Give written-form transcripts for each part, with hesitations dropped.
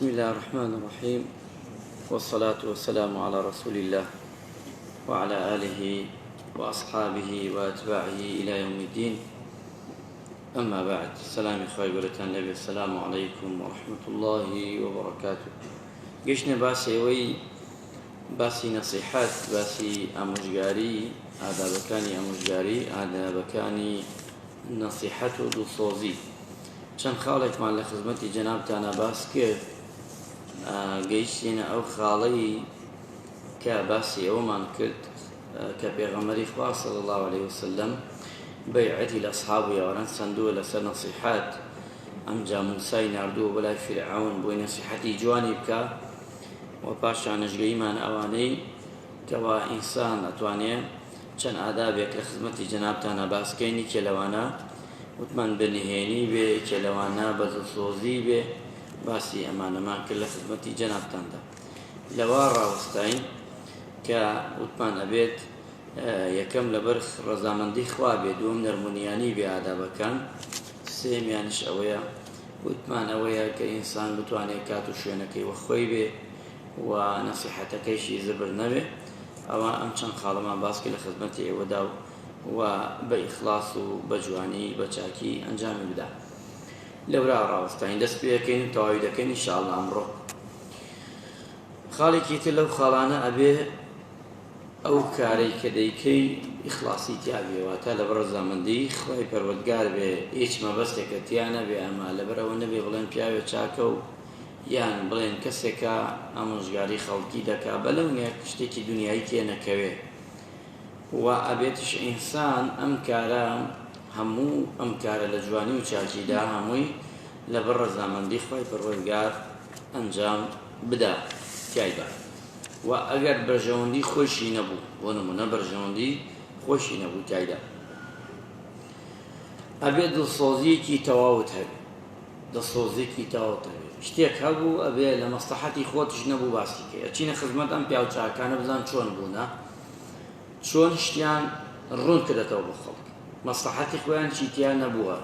بسم الله الرحمن الرحيم والصلاة والسلام على رسول الله وعلى آله وأصحابه وأتباعه إلى يوم الدين أما بعد سلامی خوای گەورەتان لێبێ السلام علیکم ورحمة الله وبرکاته گەشتنە باسی ئەوەی باسی نەسیحەت باسی ئامۆژگاری ئادابەکانی ئامۆژگاری ئادابەکانی نەسیحەت و دڵسۆزی چەند خاڵێکمان لە خزمەتی جەنابتانە باس کرد گەیشتینە ئەو خاڵەی کە باسی ئەوەمان کرد کە پێغەمبەری خوا صلی اللە علیە وسلم بەیعەتی لە ئەسحاب و یاوەران سەندووە لەسەر نەسیحەت، ئەمجا موسای ناردووە بۆ لای فیرعەون بۆی نەسیحەتی جوانی بکا و پاشانش گەیمانە ئەوانەی کەوا ئینسان ئەتوانێ چەند ئادابێک لە خزمەتی جەنابتانا باس کەین، یەکێ لەوانە وتمان بە نهێنی بێ، یەکێ لەوانە بە دڵسۆزی بێ، باسی ئەمانەمان کرد لە خزمەتی جەنابتاندا. لەوە ڕاوەستاین کە وتمان ئەبێت یەکەم لەبەر ڕەزامەندی خوا بێ، دووەم نەرمونیانی بێ ئادابەکان، سێیەمیانیش ئەوەیە وتمان ئەوەیە کە ئینسان بتوانێت کات و شوێنەکەی وەک خۆی بێ و نەسیحەتەکەیشی زبر نەبێ. ئەوە ئەم چەند خاڵەمان باس کرد لە خزمەتی ئێوەدا و بە ئیخلاص و بە جوانی بە چاکی ئەنجامی بدا. لەورا ڕاوەستاین دەست پێ ئەکەین و تەواوی دەکەین ان شاء اللە ئەمڕۆ. خاڵێکی تر لەو خاڵانە ئەبێ ئەو کارەی کە دەیکەی ئیخلاصی تیا بێ، واتە لەبەر ڕەزامەندی خوای پەروەردگار بێ، هیچ مەبەستێکە تیا نەبێ، ئەمە لەبەر ئەوە نەبێ بڵێن پیاوێ چاکە و یان بڵێن کەسێکە ئامۆژگاری خەڵکی دەکا، بە لەونێک شتێکی دونیایی تێ نەکەوێ. و ئەبێتیش ئینسان ئەم کارە هەموو ئەم کارە لە جوانی و چاکیدا هەمووی لەبەر ڕەزامەندی خوای پەروەردگار ئەنجام بدا تیایدا و ئەگەر بەرژەوەندی خۆیشی نەبوو بۆ نمونە بەرژەوەندی خۆشی نەبوو تیایدا ئەبێ دڵسۆزیەکی تەواوت هەبێ دڵسۆزیەکی تەواوت هەبێ شتێک هەبوو ئەبێ لە مەسلحەتی خۆتیش نەبوو باسی کەی ئەچینە خزمەت ئەم پیاو چاکانە بزان چۆن بوونە چۆن شتیان ڕوون کردەتەوە بۆ خەڵک مەسلحەتی خۆیان چی تیا نەبووە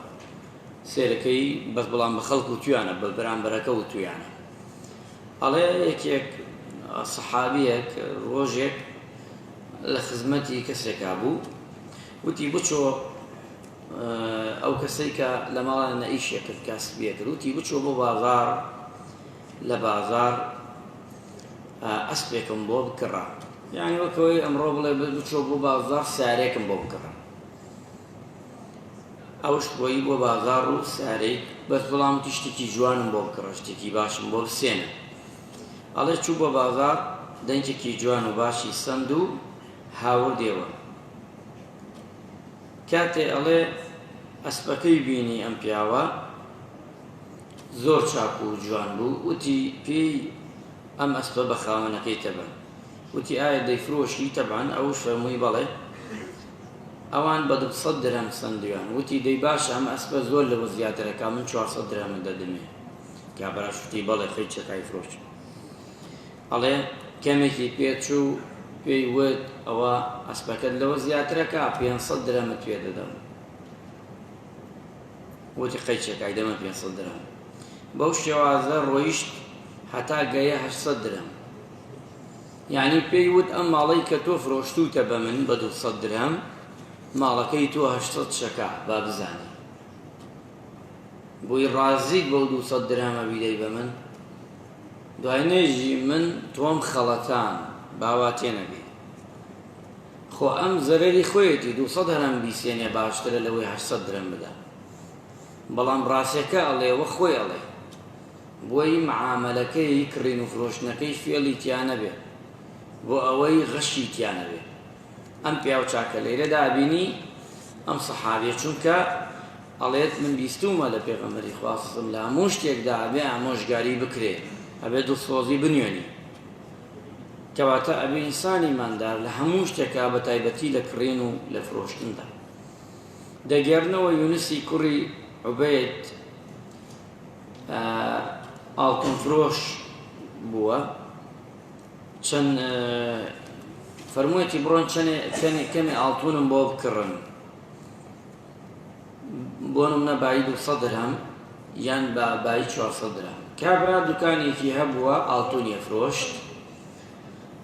سێرەکەی بەس بەڵام بە خەڵک وتویانە بە بەرامبەرەکە وتویانە ئەڵێ یەکێک سەحابیەک ڕۆژێک لە خزمەتی کەسێکا بوو وتی بچۆ ئەو کەسەی کە لە ماڵان نەئیشێ کرد کاسبیە کرد وتی بچۆ بۆ بازار لە بازار ئەسپێکم بۆ بکڕە یعنی وەکەوەی ئەمڕۆ بڵێ بچۆ بۆ بازار سارێکم بۆ بکڕە ئەوش بۆی بۆ بازاڕ و سارەی بەس بەڵام وتی شتێکی جوانم بۆ بکڕە شتێکی باشم بۆ بسێنە ئەڵێ چوو بۆ بازاڕ دەنکێکی جوان و باشی سەند و هاوردێوە کاتێ ئەڵێ ئەسپەکەی بینی ئەم پیاوە زۆر چاک و جوان بوو وتی پێی ئەم ئەسپە بە خاوەنەکەی تەبەن وتی ئایا دەیفرۆشی تەبعەن ئەوش فەرمووی بەڵێ ئەوان بە 200 درهەم سەندویان وتی دەی باشە ئەم ئەسپە زۆر لەوە زیاترەکە من 400 درهەمت دەدمێ کابراش وتی بەڵێ خەی چەکای فرۆش ئەڵێ کەمێکی پێچوو پێی وت ئەوە ئەسپەکەت لەوە زیاترەکە 500 درهەمت پێ دەدەم وتی قەی چەکای دەمە 500 درهەم بەو شێوازە ڕۆیشت هەتا گەیە 800 درهەم یانی پێی وت ئەم ماڵەی کە تۆ فرۆشتووتە بە من بە 200 درهەم ماڵەکەی تۆ 800 شەکا با بزانی بۆی ڕازیت بەو 200 درهەمە بیدەی بە من دوای نێژی من تۆم خەڵەتان باوا تێنەگەی خۆ ئەم زەرەری خۆیەتی 200 درهەم بیسێنێ باشترە لەوەی 800 درهەم بدا بەڵام ڕاستەکە ئەڵێ وە خۆی ئەڵێ بۆی معامەلەکەی کڕین و فرۆشتنەکەی فێڵی تیا نەبێ بۆ ئەوەی غەشی تیا نەبێ ئەم پیاو چاکە لێرەدا ئەبینی ئەم سەحابیە چونکە ئەڵێت من بیستومە لە پێغەمبەری خوا سم لە هەموو شتێکدا ئەبێ ئامۆژگاری بکرێ ئەبێ دڵسۆزی بنوێنی کەواتە ئەبێ ئینسانی ماندار لە هەموو شتێکا بە تایبەتی لە کڕین و لە فرۆشتندا دەگێڕنەوە یونسی کوڕی عوبێد ئاڵتون فرۆش بووە چەند فەرموویەتی بڕۆن چەندێ کەمێ ئاڵتونم بۆ بکڕن بۆ نمونە بایی 200 درهەم یان بە بایی 400 درهەم. کابرا دوکانێکی هەبووە ئاڵتونی ئەفرۆشت.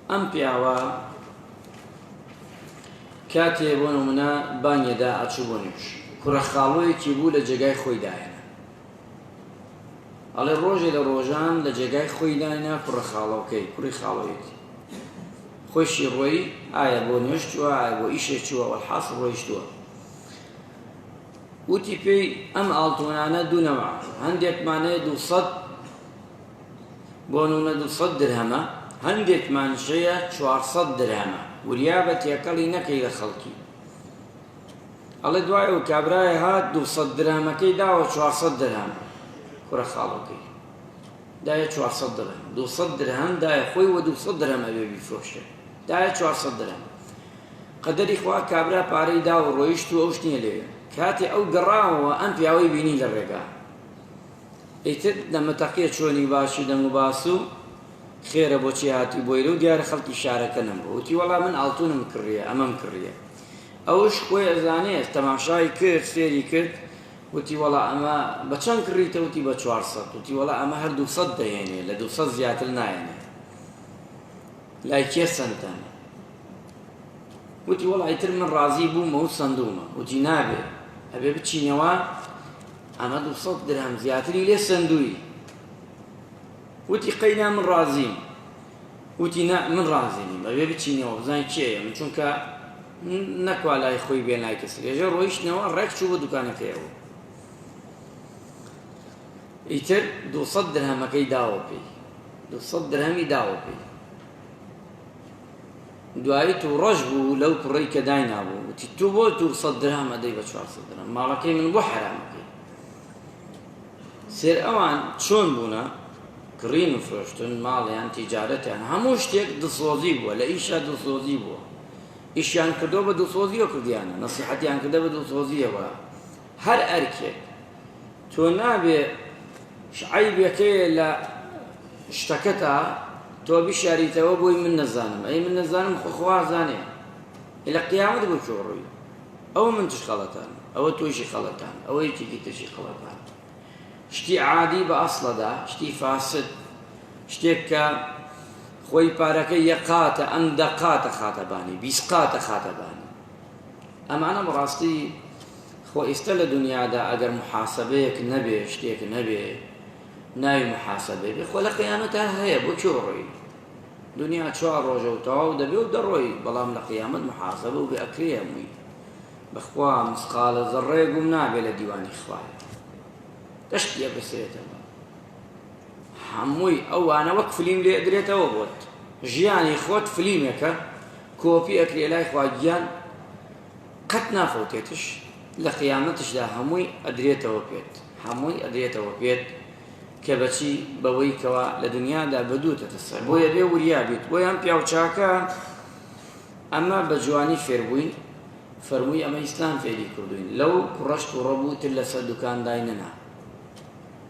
ئەم پیاوە کاتێ بۆ نمونە بانگێدا ئەچوو بۆ نوێژ، کوڕە خاڵۆیەکی بوو لە جێگای خۆی دایەنا. ئەڵێ ڕۆژێ لە ڕۆژان لە جێگای خۆی داینا کوڕە خاڵۆکەی، کوڕی خاڵۆیەتی. خۆیشی ڕۆی، ئایا بۆ نوێژ چووە، ئایا بۆ ئیشێ چووە، وەلحاسڵ ڕۆیشتووە. وتی پێی ئەم ئاڵتونانە دوو نەوعە، هەندێکمان هەیە 200 بۆ نمونە 200 درهەمە، هەندێکمانش هەیە 400 درهەمە، وریابە تێکەڵی نەکەی لە خەڵکی. ئەڵێ دوای ئەو کابرایە هات 200 درهەمەکەی داوە 400 درهەم، کوڕە خاڵۆکەی دایە 400 درهەم، 200 درهەم دایە خۆی و 200 درهەم ئەبێ بیفرۆشێ، دایە 400 درهەم. قەدەری خوا کابرا پارەی دا و ڕۆیشت و ئەوش نییە لەوێ. کاتێ ئەو گەڕاوەوە ئەم پیاوەی بینی لە ڕێگا. ئیتر دەمەتەقیە چۆنی باش و دەنگ و باس و خێرە بۆچی هاتی بۆی لەو دیارە خەڵکی شارەکە نەمبوو. وتی وەڵا من ئاڵتونم کڕیە، ئەمەم کڕیە. ئەوش خۆی ئەزانێ، تەماشای کرد، سێری کرد، وتی وەڵا ئەمە بە چەند کڕیتە؟ وتی بە 400. وتی وەڵا ئەمە هەر 200 دەهێنێ، لە 200 زیاتر نایەنێ. لای کێ سەندتان؟ وتی وەڵا ئیتر من ڕازی بوومە و سەندوومە. وتی نابێ، ئەبێ بچینەوە، ئەمە 200 درهەم زیاتری لێ سەندووی. وتی قەینا من ڕازیم. وتی نا من ڕازی نیم، ئەبێ بچینەوە بزانین کێیە من، چونکە نەکوا لای خۆی بێ لای کەسی. لێژە ڕۆیشتنەوە، ڕێک چوو بۆ دوکانەکەیەوە. ئیتر 200 درهەمەکەی داوە پێی، 200 درهەمی داوە پێی. دوایی تووڕەش بوو لەو کوڕەی کە داینابوو، وتی تۆ بۆ 200 درهەم ئەدەی بە 400 درهەم، ماڵەکەی من بۆ حەرامەکەی. سێر ئەوان چۆن بوونە، کڕین و فرۆشتن، ماڵیان، تیجارەتیان، هەموو شتێک دڵسۆزی بووە، لە ئیشا دڵسۆزی بووە، ئیشیان کردەوە بە دڵسۆزیەوە کردیانە، نەسیحەتیان کردە بە دڵسۆزیەوە. هەر ئەرکێک تۆ نابێ عەیبێکەیە لە شتەکەتا تۆ بیشاریتەوە بۆی من نەزانم، ئەی من نەزانم خۆ خوا زانێ لە قیامەت بۆ کوێ ڕۆی. ئەوە من تش خەڵەتان، ئەوە تۆشی خەڵەتان، ئەوە یەکێکی ترشی خەڵەتان. شتی عادی بە ئەسڵەدا، شتی فاسد، شتێک کە خۆی پارەکەی یەقاتە، ئەم دەقاتە خاتەبانی، بیسقاتە خاتەبانی. ئەمانە بەڕاستی خۆ ئێستا لە دنیادا ئەگەر محاسبەیەک نەبێ، شتێک نەبێ، ناوی محاسبەی بێ، خۆ لە قیامەتا هەیە، بۆ کوێ ڕۆی؟ دنیا چوار ڕۆژە و تەواو دەبێ و دەڕۆی، بەڵام لە قیامەت محاسبە و بێ ئەکرێ هەمووی. بەخوا مسقالە زەڕەیە گوم نابێ لە دیوانی خوایە، دەشتی ئەبەسرێتەوە هەمووی. ئەوانە وەک فلیم لێ ئەدرێتەوە بۆت، ژیانی خۆت فلیمێکە کۆپی ئەکرێ لای خوا گیان، قەت نافەوتێتش. لە قیامەتشدا هەمووی ئەدرێتەوە پێت، هەمووی ئەدرێتەوە پێت کە بەچی؟ بەوەی کەوا لە دنیادا بەدووتەتە سەر. بۆیە بێ وریا بیت. بۆیان پیاوچاکە ئەمە بە جوانی فێربووین، فەرمووی ئەمە ئیسلام فێری کردوین. لەو کوڕەش تووڕە بوو، تر لەسەر دوکان دای نەنا،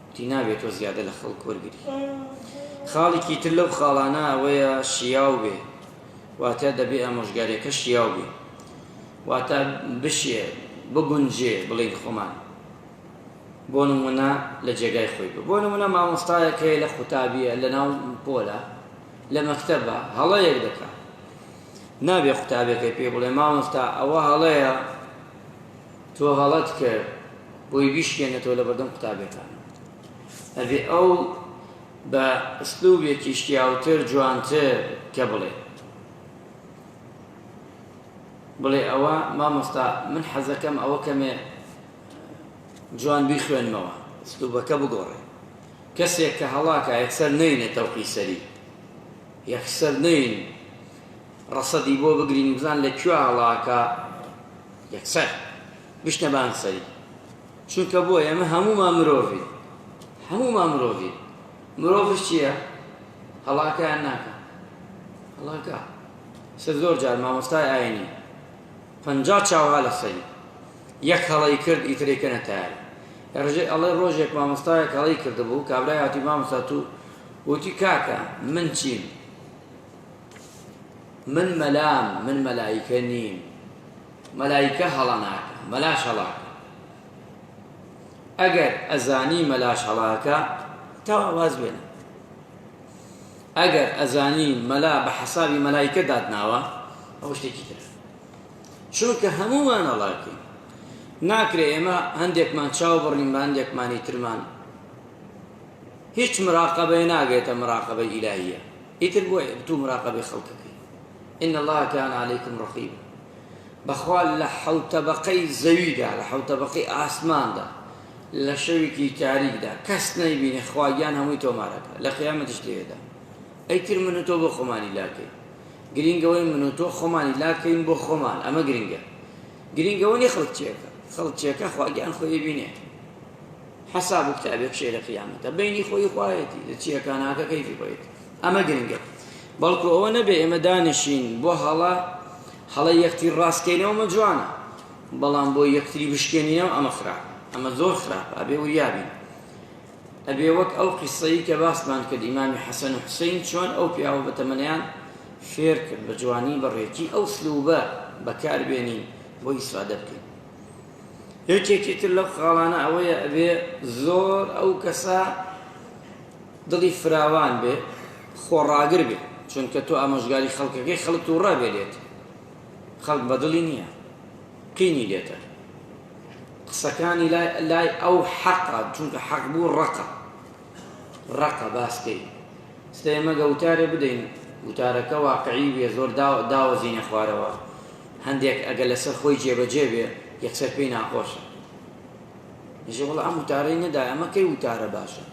وتی نابێت تۆ زیادە لە خەڵک وەرگری. خاڵێکی تر لەو خاڵانە ئەوەیە شیاو بێ، واتە دەبێ ئامۆژگاریەکە شیاو بێ، واتە بشێ بگونجێ بڵێین خۆمان، بۆ نمونە لە جێگای خۆی بێ. بۆ نمونە مامۆستایەک هەیە لە قوتابیە، لە ناو پۆلە، لە مەکتەبە، هەڵەیەک دەکا، نابێ قوتابیەکەی پێ بڵێ مامۆستا ئەوە هەڵەیە، تۆ هەڵەت کرد، بۆی بیشکێنێتەوە لە بەردەم قوتابیەکان. ئەبێ ئەو بە ئسلوبێکی شیاوتر جوانتر کە بڵێ، بڵێ ئەوە مامۆستا من حەزەکەم ئەوە کەمێ جوان بیخوێنمەوە، ئسلوبەکە بگۆڕێ. کەسێک کە هەڵاکە یەکسەر نەینە تەوقی سەری، یەکسەر نەین ڕەسەدی بۆ بگرین بزان لە کوێ هەڵاکە، یەکسەر بشنە بان سەری. چونکە بۆ ئێمە هەموومان مرۆڤین، هەموومان مرۆڤین. مرۆڤش چییە؟ هەڵاکەیان ناکە، هەڵاکە. سە زۆر جار مامۆستای ئاینی 50 چاوها لە سەری، یەک هەڵەی کرد ئیترێکەنە تایە. ڕژێ ئەڵێ ڕۆژێک مامۆستایەک هەڵەی کردبوو، کابرای هاتی مامۆستا تو، وتی کاکە من چیم؟ من مەلام، من مەلایکە نیم. مەلایکە هەڵە ناکە، مەلاش هەڵاکە. ئەگەر ئەزانی مەلاش هەڵاکە، تەوا واز بێنە. ئەگەر ئەزانی مەلا بە حەسابی مەلایکە داتناوە ئەوە شتێکی ترە. چونکە هەموومان هەڵاکەین. ناکرێ ئێمە هەندێکمان چاو بڕین بە هەندێکمانی ترمان. هیچ مراقەبەیە ناگەێتە مراقەبەی ئیلاهیە. ئیتر بۆیە تو مراقەبەی خەڵکەکەی. إن الله كان عليكم رقيبا. بەخوا لە حەوت تەبەقەی زەویدا، لە حەوت تەبەقەی ئاسماندا، لە شەوێکی تاریکدا کەس نەیبینێ خوا گیان هەمووی تۆمارەکە لە قیامەتیش لەوێدا. ئەیتر من و تۆ بۆ خۆمانی لاکەین. گرینگەوەی من و تۆ خۆمانی لاکەین بۆ خۆمان، ئەمە گرینگە. گرینگەوە نیە خەڵک چێکە، خەڵک چێکە خوا گیان خۆی بینێ. حەساب و کتابێک شێ لە قیامەتە بینی خۆی خوایەتی لە چیەکە ناکە کەیفی خۆیەتی. ئەمە گرنگە. بەڵکو ئەوە نەبێ ئێمە دانیشین بۆ هەڵە هەڵە یەکتری ڕاستکەینەوە ئەمە جوانە، بەڵام بۆ یەکتری بشکێنینەوە ئەمە خراپە، ئەمە زۆر خراپە. ئەبێ وریابین. ئەبێ وەک ئەو قیسەی کە باسمان کرد ئیمامی حەسەن و حوسەین چۆن ئەو پیاوە بەتەمەنیان فێر کرد بە جوانی بە ڕێکی ئەو سلوبە بەکاربێنین بۆ ئیسفادە بکەین. یەکێکی تر لەو خاڵانە ئەوەیە ئەبێ زۆر ئەو کەسە دڵی فراوان بێ، خۆڕاگر بێ، چونکە تۆ ئامۆژگاری خەڵکەکەی خەڵک تووڕە بێ لێت، خەڵک بەدڵی نییە، قینی لێتە، قسەکانی لای ئەو حەقە، چونکە حەق بوو ڕەقە ڕەقە باسکەی. ستا ئێمە گە وتارێ بدەین، وتارەکە واقعی بێ، زۆر داوەزینە خوارەوە، هەندێک ئەگەر لەسەر خۆی جێبەجێ بێ یەکسەر پێی ناخۆشە. ئێژێ وەڵا ئەم وتارەی نەدا، ئەمە کەی وتارە باشە؟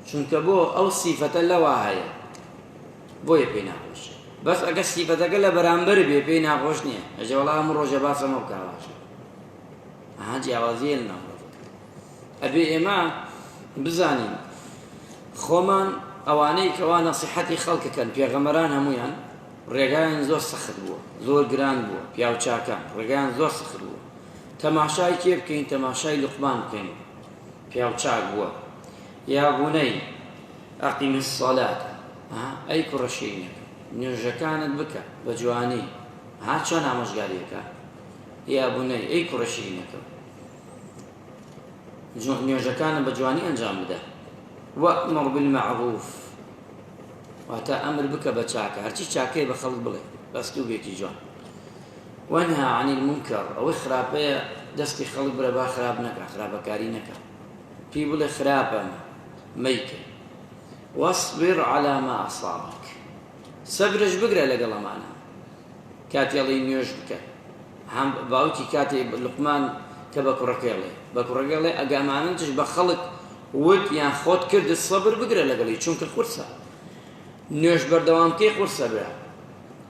چونکە بۆ ئەو سیفەتە لەوا هەیە بۆیە پێی ناخۆشە. بەس ئەگەر سیفەتەکە لە بەرامبەر بێ پێی ناخۆش نییە، ئێژێ وەڵا هەموو ڕۆژێ باسەمە بکا باشە. ئەها جیاوازیە لە ناو مرۆڤەکە. ئەبێ ئێمە بزانین خۆمان ئەوانەی کەوا نەسیحەتی خەڵکەکەن، پێغەمبەران هەمویان ڕێگایان زۆر سەخت بووە، زۆر گران بووە، پیاوچاکان ڕێگایان زۆر سەخت بووە. تەماشای کێ بکەین؟ تەماشای لوقمان بکەین، پیاوچاک بووە. یا بنی اقم الصلاة، ئەی کوڕە شیرینەکە نوێژەکانت بکە بە جوانی. ها چۆن ئامۆژگاریەکە؟ یا بنی ئەی کوڕە شیرینەکە نوێژەکانت بە جوانی ئەنجام بدە. وأمر بالمعروف، واتە ئەمر بکە بە چاکە، هەرچی چاکەیە بە خەڵک بڵێ بە ئەسلوبێکی جوان. وانها عن المنکر، ئەوەی خراپەیە دەستی خەڵک برە با خراپ نەکا، خراپەکاری نەکا، پێی بڵێ خراپە مەیکە. واصبر على ما أصابك، سەبرش بگرە لەگەڵ ئەمانە. کاتێ ئەڵێی نوێژ بکە، هەم باوکی کاتێ لوقمان کە بە کوڕەکەی ئەڵێ، بە کوڕەکەی ئەڵێ ئەگە ئەمانەتش بە خەڵک وت یان خۆت کردت سەبر بگرە لەگەڵی، چونکە قورسە نوێژ بەردەوام بکەی، قورسە برا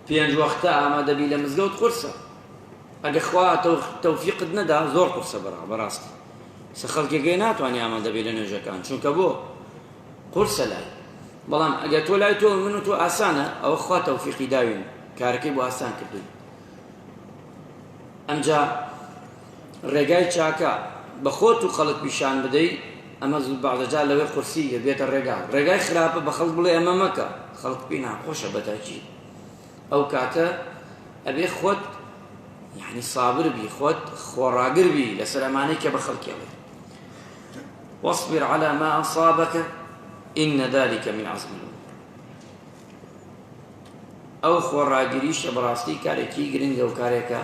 پێنج وەختە ئامادەبی لە مزگەوت قورسە. ئەگە خوا تەوفیقت نەدا زۆر قورسە بەڕاستی. سە خەڵکێکەی ناتوانێ ئامادەبی لە نوێژەکان، چونکە بۆ قورسە لای. بەڵام ئەگەر تۆ لای تۆ من و تۆ ئاسانە، ئەوە خوا تەوفیقی داوین، کارەکەی بۆ ئاسان کردوین. ئەمجا ڕێگای چاکە بە خۆت و خەڵک پیشان بدەی، ئەمە زوو بەعزەجار لەوەی قورسی بێتە ڕێگا. ڕێگای خراپە بە خەڵک بڵێ ئەمە مەکە، خەڵک پێی ناخۆشە بەتاکی. ئەو کاتە ئەبێ خۆت یعنی سابر بی، خۆت خۆڕاگر بی لەسەر ئەمانەی کە بە خەڵکی ئەڵێ. واصبر على ما أصابك إن ذلك من عزم الأمور. ئەو خۆڕاگریشە بەڕاستی کارێکی گرنگە و کارێکە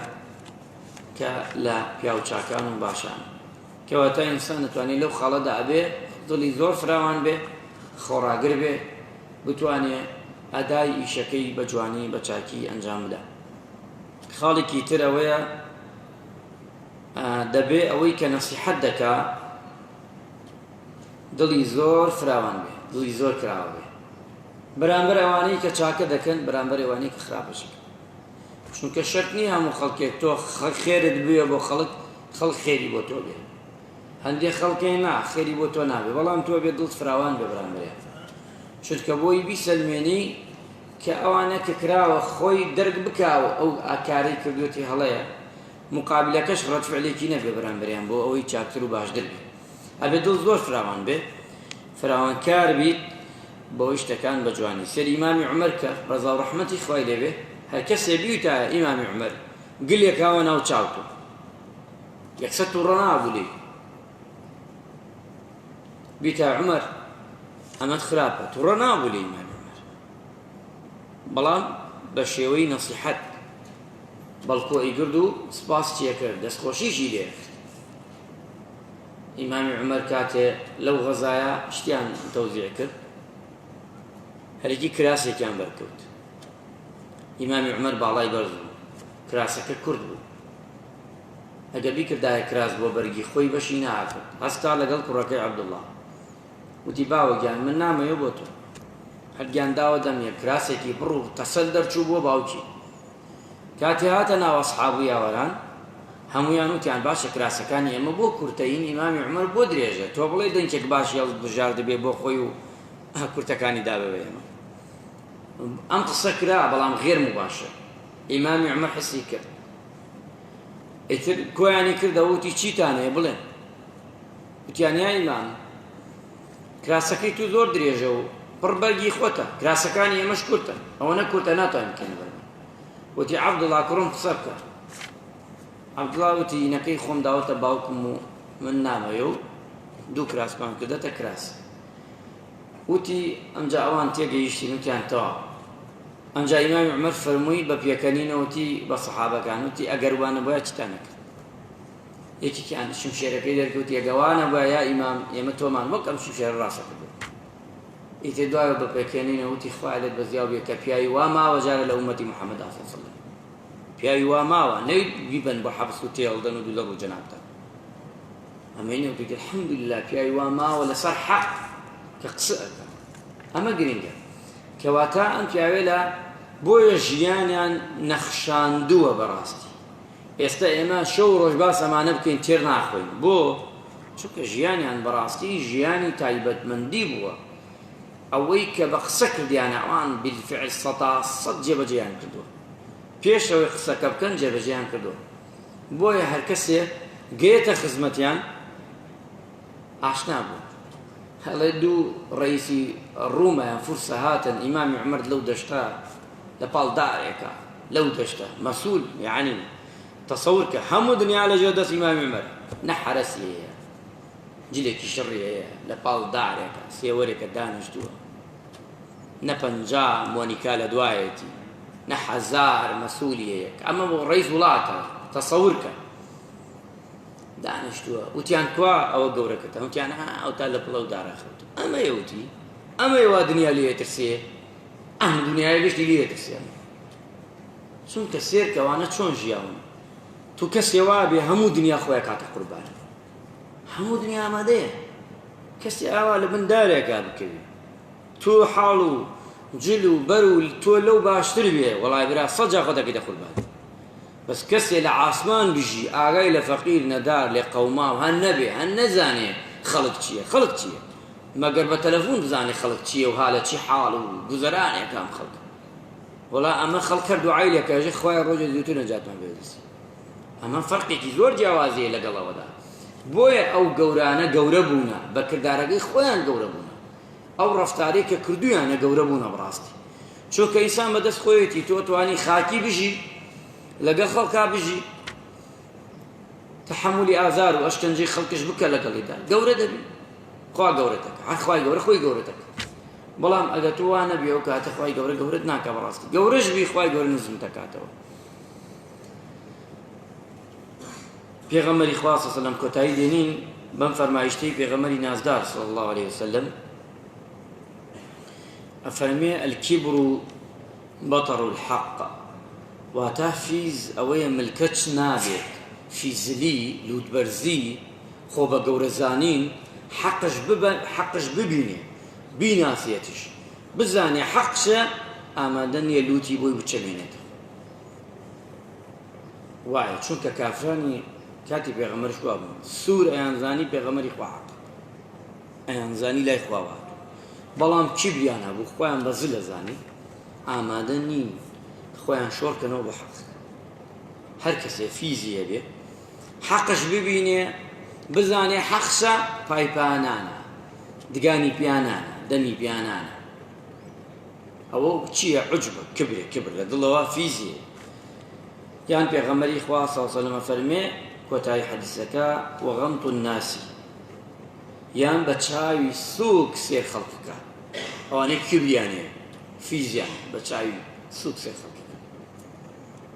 کە لە پیاوچاکان و باشان. کەواتە ئینسان دەتوانێت لەو خاڵەدا ئەبێ دڵی زۆر فراوان بێ، خۆڕاگر بێ، بتوانێ ئەدای ئیشەکەی بە جوانی بە چاکی ئەنجام بدا. خاڵێکی تر ئەوەیە دەبێ ئەوەی کە نەسیحەت دەکا دڵی زۆر فراوان بێ، دڵی زۆر کراوە بێ بەرامبەر ئەوانەی کە چاکە دەکەن، بەرامبەر ئەوانەی کە خراپەش دەکەن. چونکە شەرت نییە هەموو خەڵکێک تۆ خێرت بوێ بۆ خەڵک، خەڵک خێری بۆ تۆ بێ. هەندێک خەڵکێ نا خێری بۆ تۆ نابێ، بەڵام تۆ بێ دڵت فراوان بێ بەرامبەریان، چونکە بۆی بیسەلمێنی کە ئەوانە کە کراوە خۆی دەرک بکاوە ئەو ئاکارەی کردوێتی هەڵەیە، مقابلەکەش ڕەد فعلێکی نەبێ بەرامبەریان بۆ ئەوەی چاکتر و باشتر بێ. ئەبێ دڵ زۆر فراوان بێ، فراوانکار بیت بەوەی شتەکان بە جوانی. سەر ئیمامی عومەر کە ڕەزا و ڕەحمەتی خوای لێبێ، هەر کەسێ بیوتایە ئیمامی عومەر گلێکاوە ناو چاوتۆ یەکسەر تووڕە نابوو لێی. بیتا عومەر ئەمەت خراپە توڕە نابوو لە ئیمامی عومەر بەڵام بە شێوەی نەسیحەت بەڵکو ئەیگرد و سپاس چیەکرد دەستخۆشیشی لێ کرد ئیمامی عومەر کاتێ لەو غەزایە شتیان تەوزیع کرد هەرێکی کراسێکیان بەرکەوت ئیمامی عومەر باڵای بەرز بوو کراسەکە کورت بوو ئەگەر بیکردایە کراس بۆ بەرگی خۆی بەشی ناکرد هەستا لەگەڵ کوڕەکەی عەبدوڵڵا وتی باوە گیان من نامەوێ بۆ تۆ هەر گیان داوە دەمیە کراسێکی بڕ و تەسەل دەرچوو بۆ باوکی کاتێ هاتە ناو ئەسحاب و یاوەران هەموویان وتیان باشە کراسەکانی ئێمە بۆ کورتەین ئیمامی عومەر بۆ درێژە تۆ بڵێ دەنکێک باشی هەڵبژاردبێ بۆ خۆی و کورتەکانی دابێ بە ئێمە ئەم قسە کرا بەڵام غێر مباشر ئیمامی عومەر حسی کرد ئیتر کۆیانی کردەوە وتی چیتان هەیە بڵێن وتیان یا ئیمام کراسەکەی تو زۆر درێژە و پڕ بەرگی خۆتە کراسەکانی ئێمەش کورتە ئەوەنە کورتە ناتوانین بکەینە بەرمان وتی عەبدوڵا کوڕم قسە بکە عەبدوڵا وتی ینەکەی خۆم داوەتە باوکم و من نامەوێ و دوو کراسمان کردەتە کراس وتی ئەمجا ئەوان تێگەیشتین وتیان تەواو ئەمجا ئیمامی عومەر فەرمووی بە پێکەنینەوە وتی بە سەحابەکان وتی ئەگەر وا نەبوایە چیتان ئەکرد یەکێکیان شمشێرەکەی دەرکەوت ئەگە وا نەبوایە یا ئیمام ئێمە تۆمان وەک ئەم شمشێرە ڕاستە کردو ئیتر دوایەوە بە پێکەنینەوە وتی خوایە لێت بەزیاو بێ کە پیاوی وا ماوە جارە لە ئومەتی محەممەد صلی الله علیه وسلم پیاوی وا ماوە نەوی بیبەن بۆ حەبس و تێڵدەن و دوو لە ڕوو جەنابتان ئەمەی نەوتێتی الحمدلله پیاوی وا ماوە لەسەر حەق کە قسە ئەکا ئەمە گرنگە کەواتە ئەم پیاوێ لە بۆیە ژیانیان نەخشاندووە بەڕاستی ئێستا ئێمە شەو ڕۆژ باس ئەمانە بکەین تێر ناخۆین بۆ چونکە ژیانیان بەڕاستی ژیانی تایبەتمەندی بووە ئەوەی کە بە قسە کردیانە ئەوان بالفعل سەتا سەد جێبەجێیان کردووە پێش ئەوەی قسەکە بکەن جێبەجێیان کردووە بۆیە هەر کەسێ گەیەتە خزمەتیان ئاشنا بوو هەڵێ دوو ڕئیسی ڕوومەیان فورسە هاتن ئیمامی عومەر لەو دەشتە لە پاڵ دارێکە لەو دەشتە مەسول یعنی تەسەور کە هەموو دنیا لە ژێر دەست ئیمامی عومەر نە حەرەسی هەیە جلێکی شڕی هەیە لە پاڵ دارێکە سێوەرێکە دانیشتووە نە 50 مۆنیکا لە دوایەتی نە هەزار مەسوولی هەیە ئەمە بۆ ڕئیس وڵاتە تەسەور کە دانیشتووە وتیان کوا ئەوە گەورەکەتە وتیان ها ئەو تا لە پڵەو دارا خەوت ئەمەیە وتی ئەمەیە وا دنیا لێ ترسێ ئەم دنیای گشتی لێ ترسێ چونکە سێر کەوانە چۆن ژیاون تو کەسێ وا بێ هەموو دنیا خۆی کاتە قوربان هەموو دنیا ئامادەیە کەسی ئاوا لە بن دارێکا بکەوی تۆ حاڵ و جل و بەر و تۆ لەو باشتر بێ وەڵای برا سەجا خۆ دەکەیتە قوربان بەس کەسێ لە عاسمان بژی ئاگای لە فەقیر نەدار لێ قەوماو هەر نەبێ هەر نەزانێ خەڵک چییە خەڵک چییە مەگەر بە تەلەفون بزانێ خەڵک چییە و ها لە چی حاڵ و گوزەرانێکە ئەم خەڵکە وەڵا ئەمە خەڵک هەر دوعای لێ کەژێ خوایە ڕۆژێ زووتر نەجاتمان بێ دەستی ئەمە فەرقێکی زۆر جیاوازیە لەگەڵ ئەوەدا بۆیە ئەو گەورانە گەورە بوونە بە کردارەکەی خۆیان گەورە بوونە ئەو ڕەفتارەی کە کردویانە گەورە بوونە بەڕاستی چونکە ئینسان بەدەست خۆیەتی تۆ توانی خاکی بژی لەگەڵ خەڵکا بژی تحملی ئازار و ئەشکەنجەی خەڵکش بکە لەگەڵیدا گەورە دەبی خوا گەورەتەکە هەر خوای گەورە خۆی گەورەتەکە بەڵام ئەگەر تۆ وا نەبی ئەو کاتە خوای گەورە گەورەت ناکە بەڕاستی گەورەش بی خوای گەورە نزم دەکاتەوە پێغەمبەری خوا صلی الله علیه وسلم کۆتایی دێنین بەم فەرمایشتەی پێغەمبەری نازدار صلی الله علیه وسلم ئەفەرمێ الكبر بطر الحق واتا فیز ئەوەیە ملکەچ نابێت فیزلی لوتبەرزی خۆ بە گەورەزانین حەقش ببە حەقش ببینێ بیناسێتیش بزانێ حەقشە ئامادە نییە لوتی بۆی بچەمێنێتەوە وایە چونکە کافرانی کاتی پێغەمبەرش وا بوون سوور ئەیانزانی پێغەمبەری خوا حەق ئەیانزانی لای خواوە هاتوو بەڵام کیبریان هەبوو خۆیان بە زل ئەزانی ئامادە نین خۆیان شۆڕکەنەوە بۆ حەق هەر کەسێ فیزی هەبێ حەقش ببینێ بزانێ حەقشە پای پانانە دگانی پیانانە دەمی پیانانە ئەوە چییە عجبە کبرە کبر لە دڵەوە فیزی یان پێغەمبەری خوا صلی الله علیه وسلم فەرمێ کۆتایی حەدیسەکە وغمط الناس یان بە چاوی سوک سێر خەڵک بکە. ئەوانەی کیبریان هەیە فیزیان بە چاوی سوک سێ خەڵکەکە.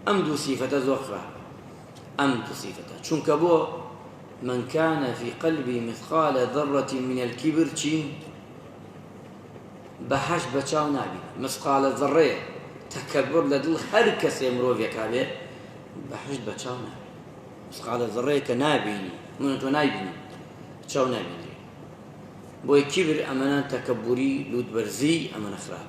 ئەم دوو سیفەتە زۆر خراپە ئەم دوو سیفەتە چونکە بۆ من كان في قلبي مثقال ذرة من الكبر چین بەهەشت بە چاو نابینێ مثقالە ذەڕەیە تەکەبور لە دڵ هەر کەسێ مرۆڤێکا بێ بەهەشت بە چاو نابینێ مثقالە ذەڕەیە کە نابینی من تۆ نایبینی چاو نابینرێ بۆیە کیبر ئەمەنە تەکەبوری لوت بەرزی ئەمەنە خراپ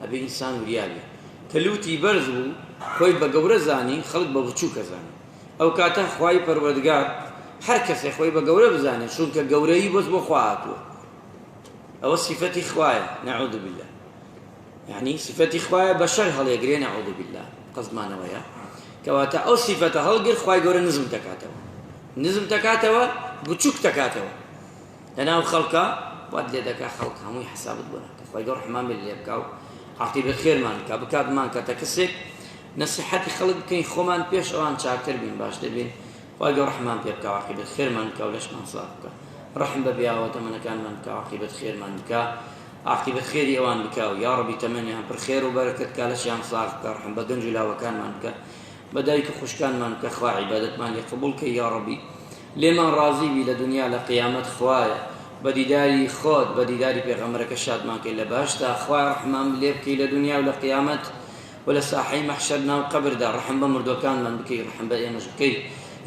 ئەبێ ئینسان وریا بێ کە لوتی بەرز بوو خۆی بە گەورە زانی خەڵک بە بچووکە زانی ئەو کاتە خوای پەروەردگار هەر کەسێ خۆی بە گەورە بزانێت چونکە گەورەیی بەس بۆ خوا هاتووە ئەوە سیفەتی خوایە نعوذ بالله یعنی سیفەتی خوایە بەشەر هەڵێگرێ نعوذ بالله قەزمانەوەیە کەواتە ئەو سیفەتە هەڵگر خوای گەورە نزم دەکاتەوە نزم دەکاتەوە بچوک دەکاتەوە لەناو خەڵکا وات لێ دەکا خەڵک هەمووی حسابت بۆ ناکا خوای گەورە ڕەحمان بێت لێ بکا و عاقیبەت خێرمان بکا بکا بمانکاتە کەسێک نەسیحەتی خەڵک بکەین خۆمان پێش ئەوان چاکتر بین باشتر بین خوای گەورە ڕەحمان پێ بکا عاقیبەت خێرمان بکا و لەشمان ساغ بکا ڕەحم بە پیاوە تەمەنەکانمان بکا عاقیبەت خێرمان بکا عاقیبەت خێری ئەوان بکا و یاڕەبی تەمەنیان پڕ خێر و بەرەکەت کا لەشیان ساغ بکا ڕەحم بە گەنج و لاوەکانمان بکا بە دایک و خوشکانمان بکە خوا عیبادەتمان لێ قبوڵ کەی یاڕەبی لێمان ڕازی بی لە دونیا لە قیامەت خوایە بە دیداری خۆت بە دیداری پێغەمبەرەکە شادمان کەی لە بەهەشتا خوایە ڕەحمان لێ بکەی لە دونیا و لە قیامەت و لە ساحەی مەحشەر ناو قەبردا ڕەحم بە مردوەکانمان بکەی ڕەحم بە ئێمەش بکەی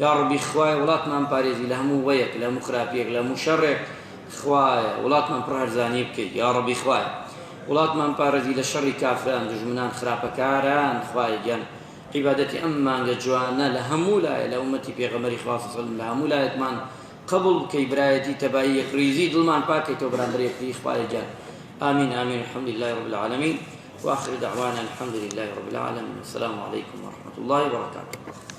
یاڕەبی خوایە وڵاتمان پارێزی لە هەموو وەیەک لە هەموو خراپیەک لە هەموو شەڕێک خوایە وڵاتمان پڕ هەرزانی بکەی یاڕەبی خوایە وڵاتمان پارێزی لە شەڕی کافران دوژمنان خراپەکاران خوایە گیان عیبادەتی ئەم مانگە جوانە لە هەموو لایە لە ئومەتی پێغەمبەری خوا صلی اللە لە هەموو لایەکمان قبوڵ بکەی برایەتی تەبایی یەکڕیزی دڵمان پاک کەیتەوە بەرامبەر یەکتری خوایە گیان آمین آمین الحمد لله رب العالمین وآخر دعوانا الحمد لله رب العالمین السلام علیکم ورحمة الله وبرکاته.